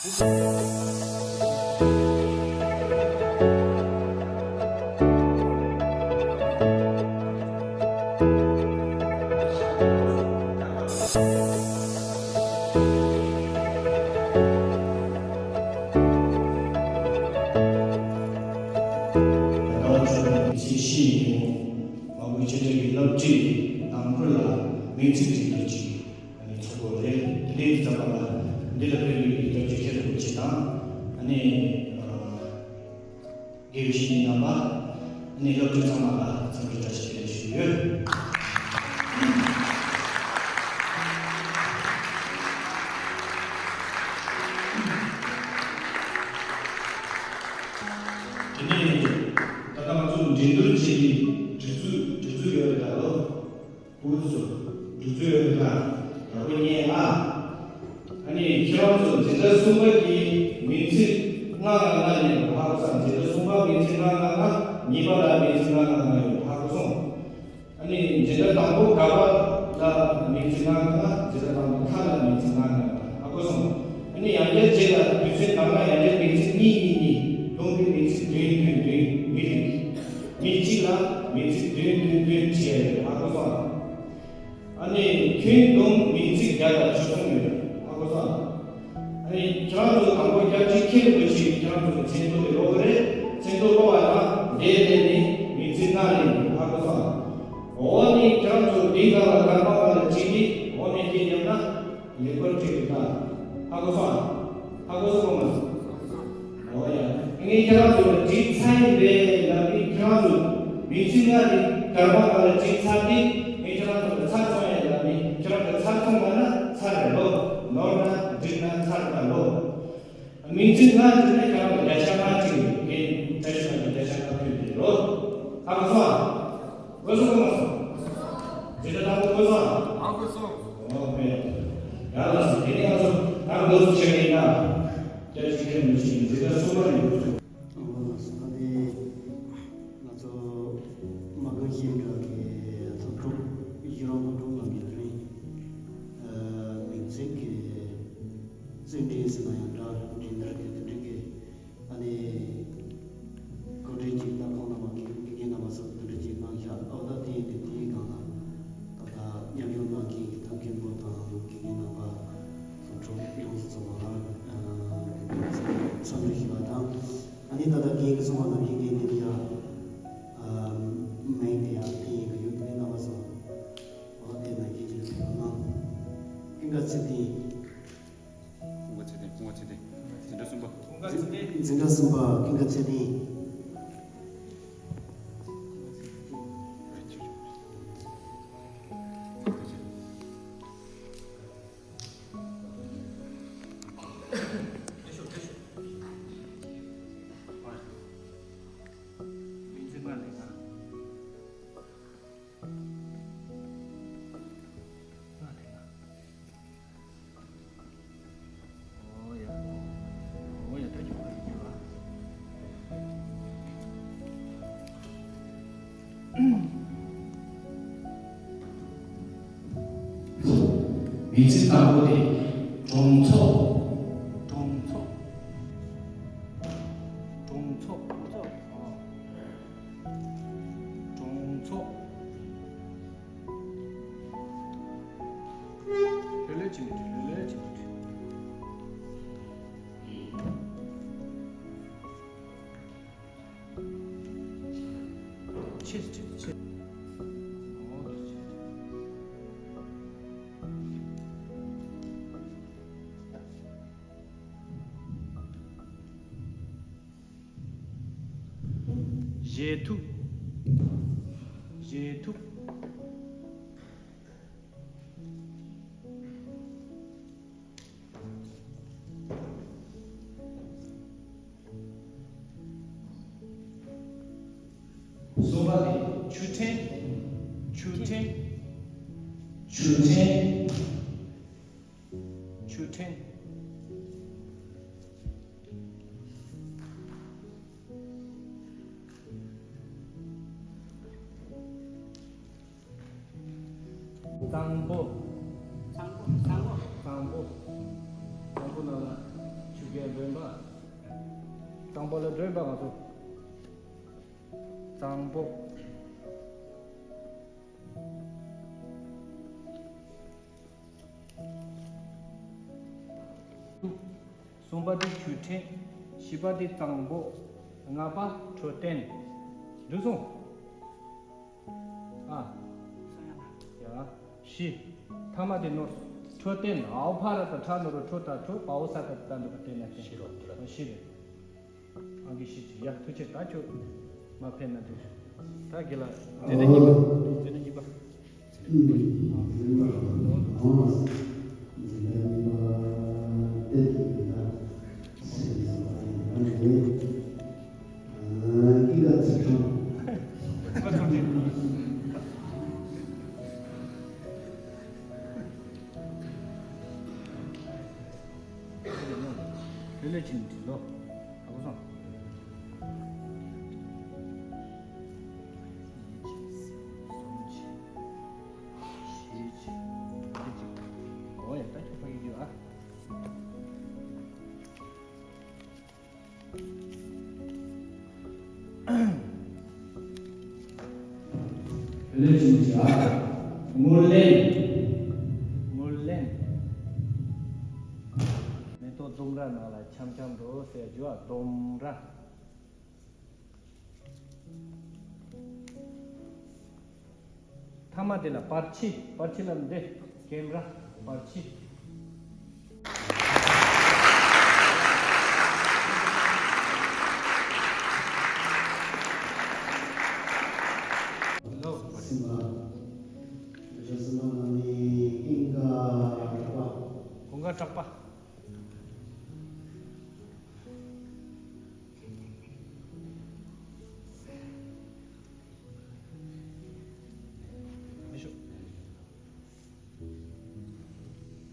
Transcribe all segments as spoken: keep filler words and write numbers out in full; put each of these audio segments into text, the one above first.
ཚེས་བཞི་ཉིན་མོ། མ་བུ་ཆེ་གྲས་ཀྱི་སློབ་ཁྲིད་དང་པོ་ལ་མིང་ཚིག་འབྲི་རྒྱུ་ཅིག་ཨ་ནི་ཚོགས་པ་རེད། དེ་འདྲའི་རྩ་བ་ལ་འདི་ལ་ཕེབས་པའི་སྐྱབས་རྗེ་མཁན་རིན་པོ་ཆེ་དང་། ཨ་ནི་དགེ་བའི་བཤེས་གཉེན་རྣམ་པ། ཨ་ནི་སློབ་ཕྲུག་ཚང་མ་ལ་འཚམས་འདྲི་བཀྲ་ཤིས་བདེ་ལེགས་ཞུ་གི་ཡོད། དེ་ནས་ད་ལྟ་ང་ཚོ་འགྲན་བསྡུར་བྱེད་ཀྱི་སྒྲིག་འཛུགས་སྒྲིག་འཛུགས་ཡོད་རེད་ད་ལོ། སྐུ་ཚོ་སྒྲིག་འཛུགས་ཡོད་རེད་ད། ཡག་པོ་ཉན་ཨ། ཨ་ནི་ཁྱེད་རང་ཚོ་འཛིན་གྲྭ་གསུམ་པ་གི་མིང་ཚིག་ལྔ་ལྔ་ལྔ་ཡིན་པ་ཧ་གོ་སོང་། འཛིན་གྲྭ་གསུམ་པ་མིང་ཚིག་ལྔ་ལྔ་ལྔ། གཉིས་པ་ལ་མིང་ཚིག་ལྔ་ལྔ་ལྔ་ཡོད་པ་ཧ་གོ་སོང་། ཨ་ནི་འཛིན་གྲྭ་དང་པོ་ག་པ་ལ་མིང་ཚིག་ལྔ་ལྔ་ལྔ། འཛིན་གྲྭ་དང་པོ་ཁ་ལ་མིང་ཚིག་ལྔ་ལྔ་ལྔ་ཧ་གོ་སོང་། ཨ་ནི་ཡང་བསྐྱར་རྗེས་ལ་དུས་ཚོད་ནང་ལ་ཡང་བསྐྱར་མིང་ཚིག་གཉིས་གཉིས་གཉིས་བསྡོམས་ཏེ་མིང་ཚིག་བདུན་བདུན་བདུན་མི་རེ་མི་གཅིག་ལ་མིང་ཚིག་བདུན་བདུན་བདུན་བྲིས་ཡ་ཡོད་ཧ་གོ་སོང་། ཨ་ནི་ཁྱོན་བསྡོམས་མིང་ཚིག་བརྒྱ་དང་བཅུ་གསུམ་ཡོད། ཧ་གོ་སོང་། ཨ་ནི་ཁྱེད་རང་ཚོ་དང་པོ་སྐྱབས་རྗེ་མཁན་རིན་པོ་ཆེ་ཁྱེད་རང་ཚོ་གི་མཚན་ཐོ་དེ་ཀློག་གི་རེད། མཚན་ཐོ་ཀློག་པ་ན་འདིའི་སྟེང་ནས་མིང་ཚིག་ལྔ་ལེན་དགོས། ཧ་གོ་སོང་། འོ་ནི་ཁྱེད་རང་ཚོ་འདི་སྒང་ལ་སྒང་པ་སྒང་ལ་བྲིས་ཏེ་འོ་ནས་འདི་ཉམས་ན་ལེགས་པར་བྲིས་ཡོད་ད། ཧ་གོ་སོང་། ཧ་གོ་སོང་གོ་མ་སོང་། འོ་ཡ། ངས་ཁྱེད་རང་ཚོ་ལ་བྲིས་ཚར་ཡིན་པས་ལབ་ནི་ཁྱེད་རང་ཚོ་མིང་ཚིག་ལྔ་དེ་སྒང་པ་སྒང་ལ་བྲིས་ཚར་ཏེ་ངས་ཁྱེད་རང་ཚོ་ལ་ཚར་སོང་ཡ་ལབ་ནི་ཁྱེད་རང་ཚོ་ཚར་སོང་ལབ་ན་ཚར་རེད་ལོ། ནོར་ན་འགྲིག་ན་ཚར་ད་ལོ། མིང་ཚིག་ལྔ་འདི་ནས་ཁྱེད་རང་ལ་བརྒྱ་ཆ་ལྔ་བྲིས་ཡོད། ངས་བཀྲ་ཤིས་ལགས་ཀྱི་བརྒྱ་ཆ་ལྔ་ཕུལ་ཡོད་རེད་ལོ། ཧ་གོ་སོང་ཨ། གོ་སོང་གོ་མ་སོང་། འདི་འདྲ་དང་པོ་གོ་སོང་ཨ། ཨ་གོ་སོང་། ཨོ་ཧོ། ཡག་ལགས་སོ། དེ་ནས་ང་ཚོ་ད་འགོ་ཚུགས་བྱེད་མཁན་ན་སྐྱབས་རྗེ་མཁན་རིན་པོ་ཆེ་གི་འཛིན་གྲྭ་གསུམ་པ་ནས་འགོ་ཚུགས། ཨོ་ལགས་སོ། ད་དེ་ང་ཚོ་མ་གང་ཤེས་འདྲ་གི་སློབ་ཕྲུག་གཞི་རང་སློབ་ཕྲུག་རྣམས་ཀྱི་དེ་རིང་མིང་ཚིག་གི་རྩེད་འགྲན་ཟེར་ན་ཡང་འདྲ། འགྲན་བསྡུར་གྱི་དེ་འདྲ་གི་ཨ་ནི་གོ་སྒྲིག་ཅིག་ད་ཁོང་རྣམ་པ་དགེ་རྒན་རྣམ་པ་ཚོ་གོ་སྒྲིག་ཅིག་གནང་ཤག་ཨོ་ད་དེ་ཡིན་དུས་དེའི་སྒང་ལ་ད་ལྟ་མཉམ་ཞུགས་གནང་མཁན་གྱི་ཐབས་མཁས་པོ་དང་དགེ་རྒན་རྣམ་པ་སློབ་ཕྲུག་ཡོངས་སུ་རྫོགས་པ་ལ་འཚམས་འདྲི་ཞུ་བ་དང་། ཨ་ནི་ད་ལྟ་རྒན་གྱིས་གསུངས་པ་ནང་བཞིན་རྒན་དེ་ཡ་མིང་དེ་ཡང་དེ་ཡིན་གྱི་ཡོད། དེ་རྣམ་པ་ཚོ་ཨོ་དེ་ནང་བཞིན་ཅིག་ཕེབས་གནང་། ཀུན་དགའ་ཚེ་བརྟན། ཀུན་དགའ་ཚེ་བརྟན། ཀུན་དགའ་ཚེ་བརྟན། འཛིན་གྲྭ་གསུམ་པ། འཛིན་གྲྭ་གསུམ་པ་ཀུན་དགའ་ཚེ་བརྟན། མིང་ཚིག་དང་པོ་དེ་གྲོང་ཚོ། གྲོང་ཚོ། གྲོང་ཚོ། གྲོང་ཚོ། གྲོང་ཚོ། ལྷོད་ལྷོད་བྱས་ནས་བྲིས། ལྷོད་ལྷོད་བྱས་ནས་བྲིས། ཆེ་ཆེ་ཆེ། བཞེས་ཐུབ། བཞེས་ཐུབ། གསུམ་པ་དེ་ཆུ་ཕྲན། ཆུ་ཕྲན། ཆུ་ཕྲན། ཆུ་ཕྲན། གཙང་པོ། གཙང་པོ། གཙང་པོ། གཙང་པོ། གཙང་པོ་ནང་ལ་ཆུ་ གའི་མགྲོན་པ། གཙང་པོ་ལ་མགྲོན་པ་ང་ཚོ། གཙང་པོ། གསུམ་པ་དེ་ཆུ་ཕྲན། བཞི་པ་དེ་གཙང་པོ། ལྔ་པ་འཕྲོད་བསྟེན། འགྲིག་སོང་། ཨ། ཡ། བཞི། ཐ་མ་དེ་ནོར། འཕྲོད་བསྟེན། འའོ་ཕ་ར་ཏ་ཁྲ་ནོར་བུ་འཕྲོད་ད་འཕྲོད། པའོ་ས་ཀ་ཏ་འགྲོ་བ་བསྟེན་ན་བསྟེན། བཞི་རོ་འདི་ར། བཞི་རེད། ཨང་ཀི་བཞི་ཅིག་ཡ། ཐུགས་རྗེ་ཆེ། ད་ཁྱོད་མ་ཕེབས་ན་འགྲིག་ད་དགེ་ལགས། དེ་ནས་གཉིས་པ། དེ་ནས་གཉིས་པ། ལེ་ལེ་ཅིག་འདི་ལོ། ཨ་ཁུ་སོང་། ཞེས་ཅིག་ཨོ་ཡ། ད་ཁྱོད་ཕ་གི་རྒྱུ་ཨ། ལེ་ཅིག་ཅིག་ཨ། ངུར་ལེན། ངུར་ལེན། མེ་ཏོག་ལྡུམ་ར་ནང་ལ་འཆམ་འཆམ་འགྲོ་ཟེར་རྒྱུ་ཨ། ལྡུམ་ར། ཐ་མ་དེ་ལ་བར་ཆད། བར་ཆད་ལ་འདི་ཀེམ་ར་བར་ཆད། ལོ། ཀུན་དགའ་གྲགས་པ།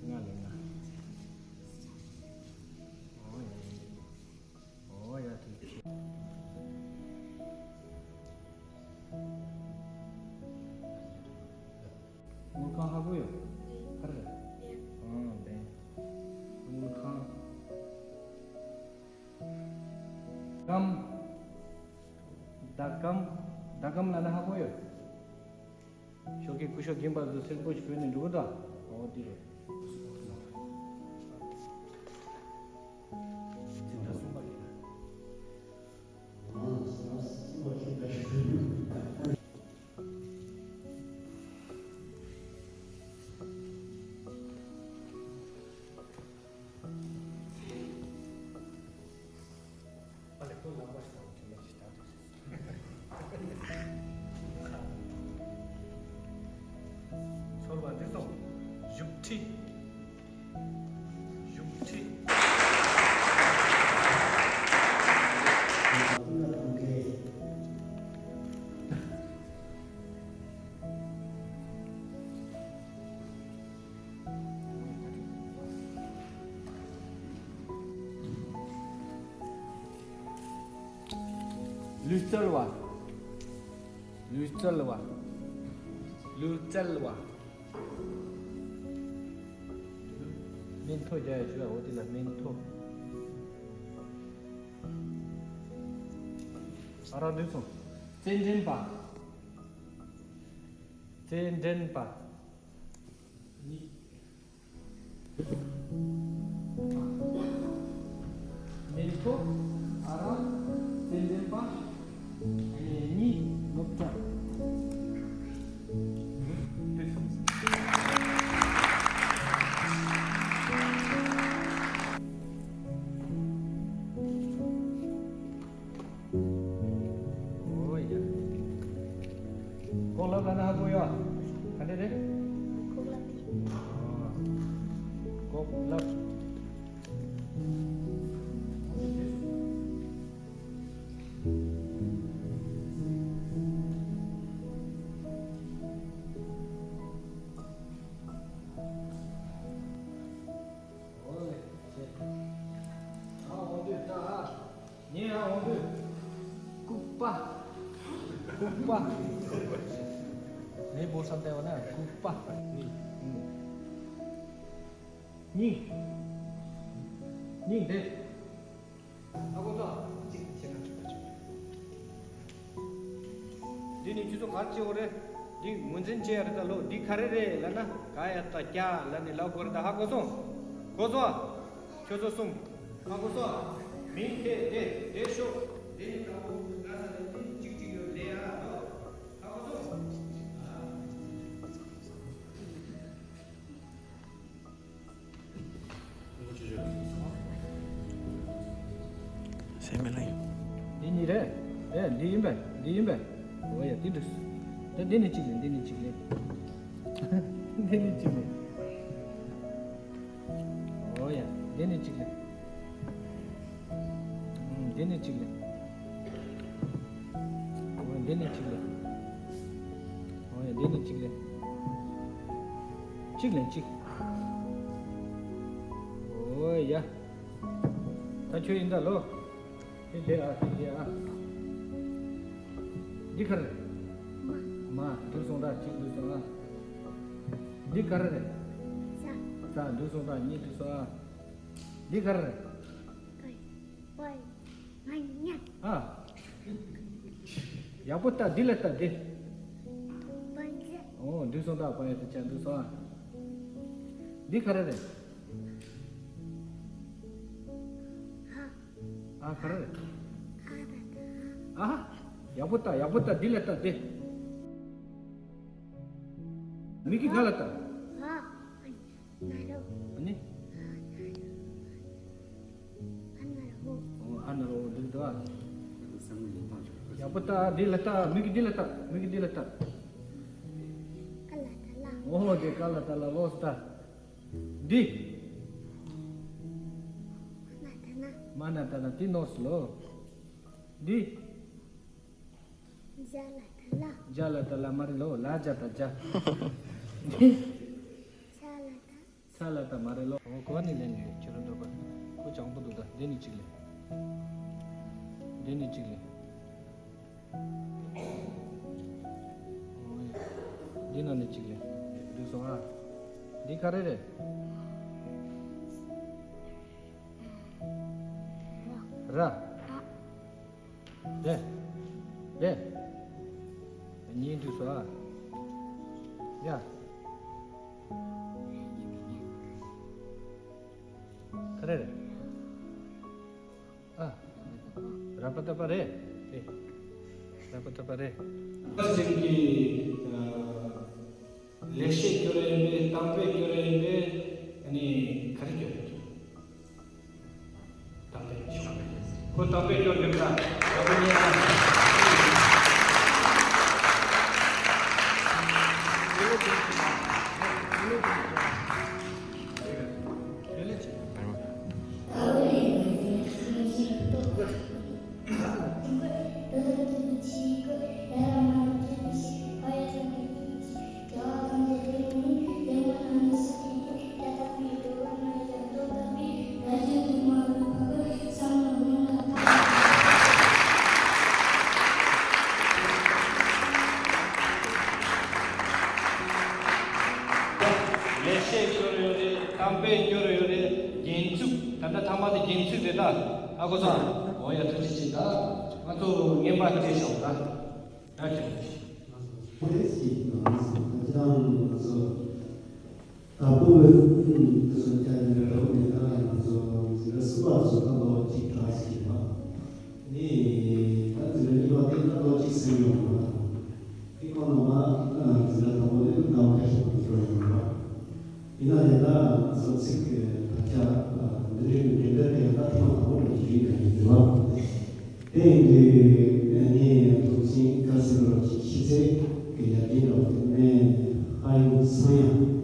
ལྔ་ལས་ལྔ། ཨོ་ཡ། ཨོ་ཡ། ཐུགས་རྗེ་ཆེ། དངུལ་ཁང་ཧ་གོ་ཡོད། ཧར་རེད། ཨང་ལེན། དངུལ་ཁང་། གམ། ཟླ་གམ། ཟླ་གམ་ལ་ན་ཧ་གོ་ཡོད། ཞོགས་ཀས་སྐུ་ཞབས་རྒན་པ་ཚོ་སེར་པོ་ཞིག་བོས་ནས་འགྲོ་གི་འདུག་ཨོ་དེ་རེད། ཚོར་བ་འདི་སོང་། བཞུགས་ཁྲི། བཞུགས་ཁྲི། ལུས་རྩལ་བ། ལུས་རྩལ་བ། ལུས་རྩལ་བ། སྨན་ཐོ་རྒྱག་ཡ་ཞུ་ཡ། འོ་དེ་ལ་སྨན་ཐོ། ཨ་ར་འདུག་སོང་། རྩེད་འགྲན་པ། རྩེད་འགྲན་པ། གཉིས། མེ་ཏོག་ཨ་རག་རྩེད་འགྲན་པ། ཨ་ནི་གཉིས་ནོར་བུ་སྒྲ། ཨོ་ཡ། ཀོག་ལབ་ལ་ན་ཧ་གོ་ཡོད། ག་འདྲ་རེད། ཀོག་ལབ་དེ། ཨོ། ཀོག་ལབ། ཨོ་ལེ། ཨ་འོང་དུས་ད་ཨ། ངས་ཨ་འོང་དུས། ལྐུགས་པ། ལྐུགས་པ། ངས་བོར་བསམ་བསྡད་པ་ན་ལྐུགས་པ། སྙིང་། སྙིང་། སྙིང་དེ། ཨ་ཁོ་ཚོ་གཅིག་བྱས་ན། འདི་ནི་ཁྱོད་ཚོ་ག་རེ་བྱེད་འོ་རེད། འདི་ངོས་འཛིན་བྱེད་ཡ་རེད་ད་ལོ། འདི་ག་རེ་རེད་ལབ་ན། ག་ཡ་ད་ཀྱ་ལབ་ནི་ལབ་དགོས་རེད་ད། ཧ་གོ་སོང་། གོ་སོང་། ཁྱོད་ཚོ་གསུམ། ཧ་གོ་སོང་། མིང་དེ་དེ་དེ་ཤོག་དེ་ནི་ད་གོ་ང་ས་ནི་གཅིག་གཅིག་ཡོད་ལེ་ཡ་ལོ། ཧ་གོ་སོང་། སེམས་མི་ལེགས། འདི་གཉིས་རེད། ཨེ་འདི་ཡིན་པས། འདི་ཡིན་པས། འོ་ཡ་འདི་འདུག་ད་འདི་ནི་གཅིག་ལེན། འདི་ནི་གཅིག་ལེན། འདི་ནི་གཅིག་ལེན། འོ་ཡ་འདི་ནི་གཅིག་ལེན། ཨུམ། འདི་ནི་གཅིག་ལེན། འོ་འདི་ནི་གཅིག་ལེན། འོ་ཡ་འདི་ནི་གཅིག་ལེན། གཅིག་ལེན་གཅིག་འོ་ཡ། ད་ཁྱོད་ཡིན་ད་ལོ། དེ་དེ་ཨ། དེ་དེ་ཨ། འདི་ག་རེ་རེད། མ། འདུག་སོང་ད་གཅིག་འདུག་སོང་ཨ། འདི་ག་རེ་རེད། ས། ས། འདུག་སོང་ད་གཉིས་འདུག་སོང་ཨ། འདི་ག་རེ་རེད། པ། པ། ང་ཉ། ཨ། ཡག་པོ་ལྟ། འདི་ལ་ལྟ་འདི། པ་ཡ། འོ་འདུག་སོང་ད། པ་ཡ་ད་ཅག་འདུག་སོང་ཨ། འདི་ག་རེ་རེད། ཧ། ཨ་ག་རེ་རེད། ཨ་ད་ད། ཨ། ཡག་པོ་ལྟ། ཡག་པོ་ལྟ། འདི་ལ་ལྟ་འདི། མིག་གིས་ང་ལ་ལྟ། ཨ། ན་རོ། ཨ་ནི། ཨ་ན་རོ། ཨོ་ཨ་ན་རོ་འདུག་འདུག་ཨ། ཡག་པོ་ལྟ། འདི་ལ་ལྟ། མིག་གིས་འདི་ལ་ལྟ། མིག་གིས་འདི་ལ་ལྟ། ཀ་ལ་ད་ལ། ཨོ་དེ་ཀ་ལ་ད་ལ་ལོས་ལྟ། འདི། མ་ན་ད་ན། མ་ན་ད་ན་དེ་ནོར་སོང་ལོ། འདི། ཇ་ལ་ད་ལ། ཇ་ལ་ད་ལ་མ་རེད་ལོ། ལ་ཇ་ད་ཇ། ཇ་ལ་ད། ས་ལ་ད་མ་རེད་ལོ། འོ་གོ་ནི་ལེན་ཡོད་ཁྱེད་རང་འདོད་པ། ཁོ་སྤྱང་པོ་འདུག་ད་འདི་ནི་གཅིག་ལེན། འདི་ནི་གཅིག་ལེན། འོ་ཡ། འདི་ན་ནི་གཅིག་ལེན། འདུག་སོང་ཨ། འདི་ག་རེ་རེད། ར། རེད། རེད། གཉིས་འདུག་སོང་ཨ། ཡ། ག་རེ་རེད། ཨ། ར་པ་ཏ་པ་རེད། རེད། ར་པ་ཏ་པ་རེད། ད་ཅིག་གི་ལེགས་བཤད་སྐྱོར་ཡིན་པས། གཏམ་དཔེ་སྐྱོར་ཡིན་པས། ཨ་ནི་ག་རེ་སྐྱོར་ཡིན། གཏམ་དཔེ་ཞུ་བ་རེད། ཁོ་གཏམ་དཔེ་སྐྱོར་གྱི་འདྲ། ད་ཁོ་ཉན་ཨ། ལེགས་བཤད་སྐྱོར་ཡོད་རེད། གཏམ་དཔེ་སྐྱོར་ཡོད་རེད། རྒྱན་ཚིག་ད་ལྟ་ཐ་མ་དེ་རྒྱན་ཚིག་རེད་ད། ཨ་ཁོ་ཚོ། འོ་ཡ་ཐུགས་རྗེ་ཆེ་ད། ང་ཚོ་རྔན་པ་སྤྲད་ཤོག་ད། ད་ཁྱོད། ཁྱེད་ཀྱིས་ང་ཚོ་ཁ་ཅང་ང་ཚོ། ད་བུ་བུ་དེ་ཚོ་བཅར་ནས་རོགས་ནས་ད་ང་ཚོ་འཛིན་གྲྭ་གསུམ་པ་ཚོ་ད་ལོ་གཅིག་གྲགས་ཤིག་ཡིན་པ། ནི་ད་འཛིན་གྲྭ་གཉིས་པ་དེ་ད་ལོ་གཅིག་ཟིན་ཡོང་བ་དང་། དེ་ཁོ་ན་མ་འཛིན་གྲྭ་དང་པོ་དེ་ད་ལོ་ཁ་ཤས་པ་འགྲོ་ཡོང་བ། ཡིན་ན་ཡང་ད་ང་ཚོ་ཚིག་གི་དར་ཆ་འདི་རིགས་འདི་འདྲ་དེ་ད་ཐེངས་མ་དང་པོ་འགྲོ་གི་རེད་ཀྱང་ཡིན་འདུག་བ། དེ་ཡིན་དུས་ངས་ཐུགས་ཆེན་དགའ་སེམས་རོགས་ཀྱི་ཤེས་ཚད་ཀྱི་ཡར་རྒྱས་འགྲོ་བ་དེ་ནས་ཧ་ཡང་སང་ཡང་།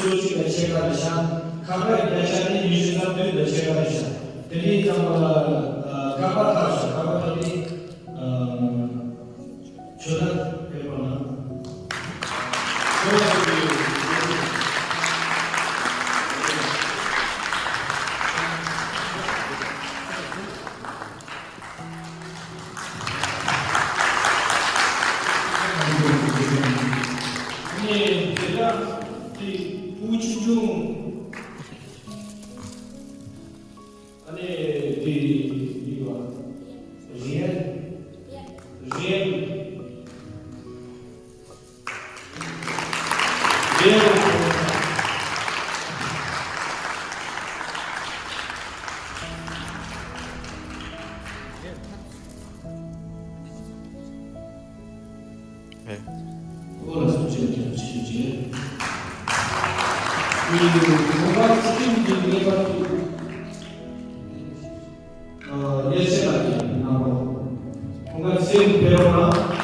ཆུ་གཅིག་ལ་ཕྱེད་ཀ་རེ་བཞག་ཁ་པར་བརྒྱ་ཆ་ནི་ཉི་ཤུ་རྩ་བདུན་ལ་ཕྱེད་ཀ་རེ་བཞག་དེ་འདྲའི་ཙམ་པ་ལ་ཁ་པར་ཐག་ཆོད། ཁ་པར་ཐག་དེ་ཆོད་ན་ཕེབས་པ་ན། ཞུ་རྒྱུ་ཡིན། དེ་ཡིན་དུས་གོང་དཀར་སྤྱི་ཁྱབ་ཀྱི་ལས་ཀ་དེ། ཨ། ལས་བྱེད་ལགས་ཀྱིས་གནང་རོགས། གོང་དཀར་སྤྱི་ཁྱབ་ཕེབས་རོགས་གནང་།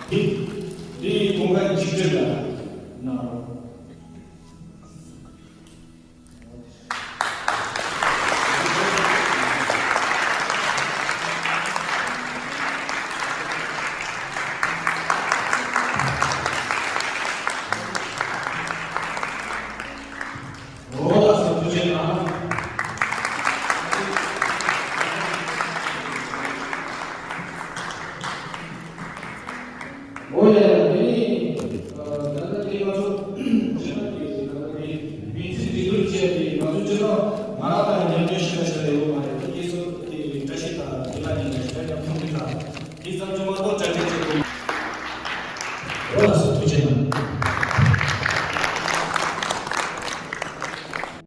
འདི་འདི་གོང་དཀར་འཇིགས་བྲལ་ལགས་གནང་རོགས།